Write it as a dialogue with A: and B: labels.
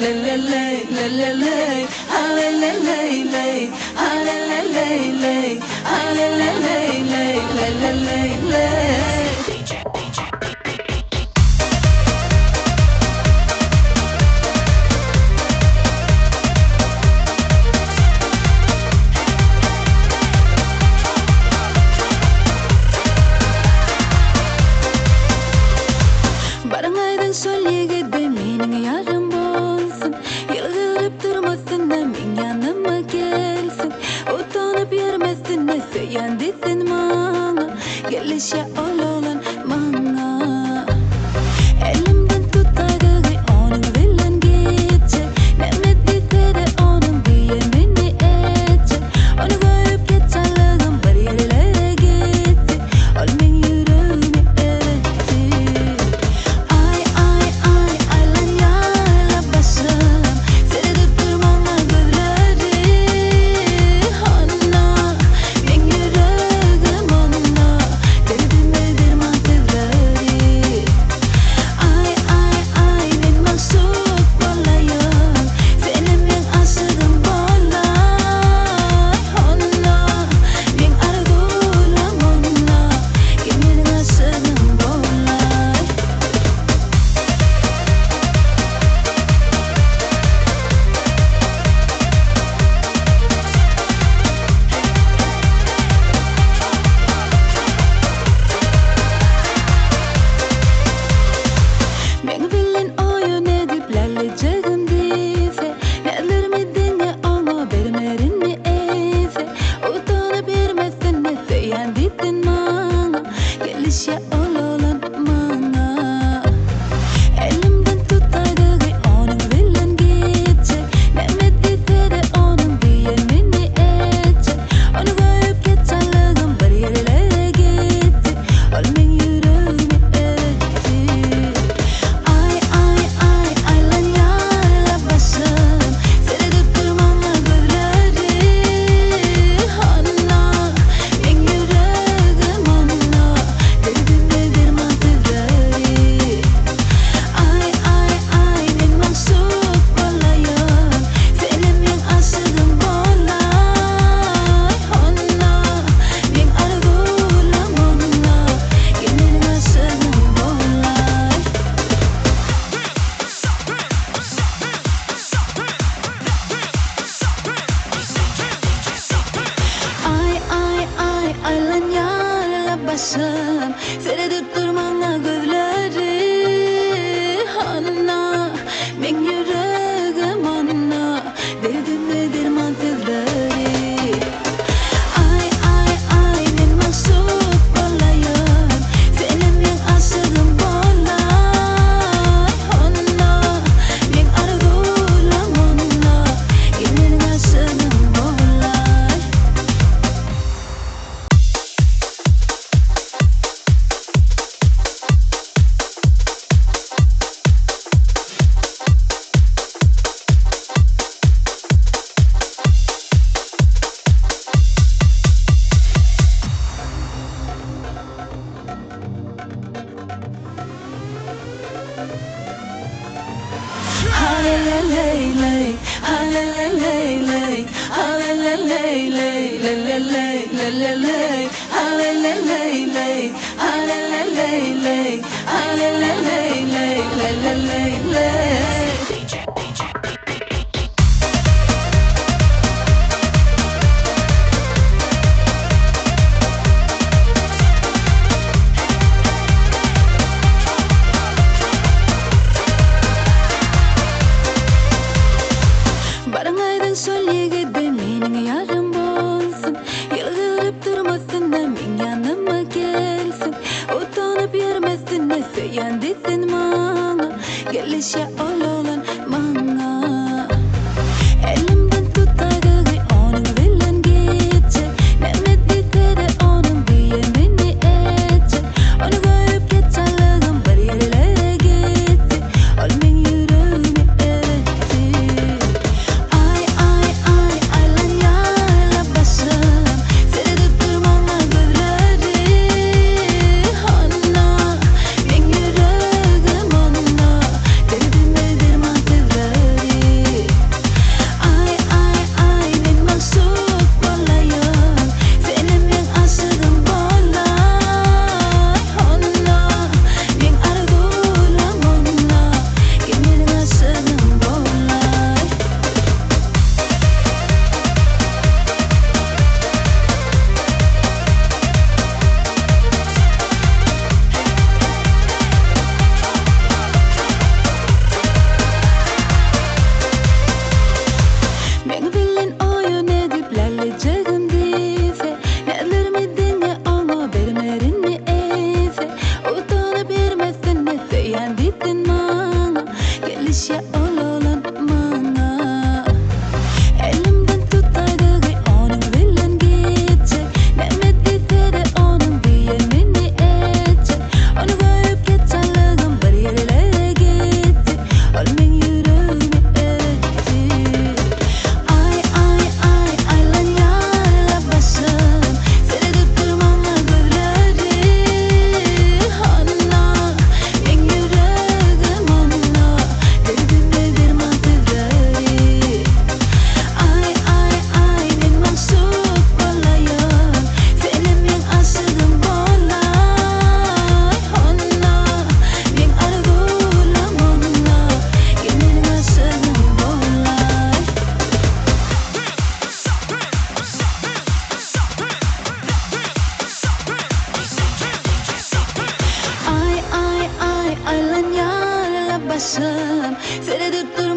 A: le le le le le le Ha le le le le Ha le le le le Ha le le le le le le le le. Baryň aýdyň şol ýigide meniň ýarym bolsun Ýylgyryp durmasyn-da meň ýanyma gelsin Utanyp ýörmesin-de söýýän diýsin maňa Gelişýä ol oglan maňa Elimden tutaýdygy onuň bilen gitjek Näme diýse-de onuň diýenini etjek Ony görüp geçenligim bir ýerlere gitdi Ol meň ýüregimi eretdi Aý aý aý aýlanýar-la başym Seredip dur maňa gözleri Hana meň ýüregim onda Derdime derman sözleri Aý aý aý men magşuk bolaýyn Senem meň aşygym bolaý Hana meň arzuwlam onda Gel meniň aşygym bolaý. Meň bilen oýun edip lällejegim diýse, Näzlerimi diňe oňa bermerinmi eýse? Utanyp ýörmesin-de söýýän diýsin maňa, Gelişýä ol oglan maňa. Elimden tutaýdygy onuň bilen gitjek, Näme diýse-de onuň diýenini etjek. Ony görüp geçenligim bir ýerlere gitdi, Ol meň ýüregimi eretdi. Aý, aý, aý, aýlanýar-la başym, Seredip dur maňa gözleri. Hana, meň ýüregim onda, Derdime derman sözleri. Aý, aý, aý, men magşuk bolaýyn, Senem meň aşygym bolaý. Hana, meň arzuwlam onda, Gel meniň aşygym bolaý. Aý, aý, aý, aýlanýar-la başym, Seredip dur maňa gözleri. Hana, meň ýüregim onda, Derdime derman sözleri. Aý, aý, aý, men magşuk bolaýyn, Senem meň aşygym bolaý. Hana, meň arzuwlam onda, Gel meniň aşygym bolaý. Ha-le-le-leý-leý, ha-le-le-leý-leý, ha-le-le-leý-leý, le-le-leý, le-le-leý, ha-le-le-leý-leý, ha-le-le-leý-leý, ha-le-le-leý-leý, le-le-leý-leý. Baryň aýdyň şol ýigide meniň ýarym bolsun Ýylgyryp durmasyn-da meň ýanyma gelsin Utanyp ýörmesin-de söýýän diýsin maňa Gelişýä ol oglan maňa Elimden tutaýdygy onuň bilen gitjek Näme diýse-de onuň diýenini etjek Ony görüp geçenligim bir ýerlere gitdi Ol meň ýüregimi eretdi Aý, aý, aý, aýlanýar-la başym Seredip dur maňa gözleri Hana, meň ýüregim onda Derdime. ýaşam. Seredip dur.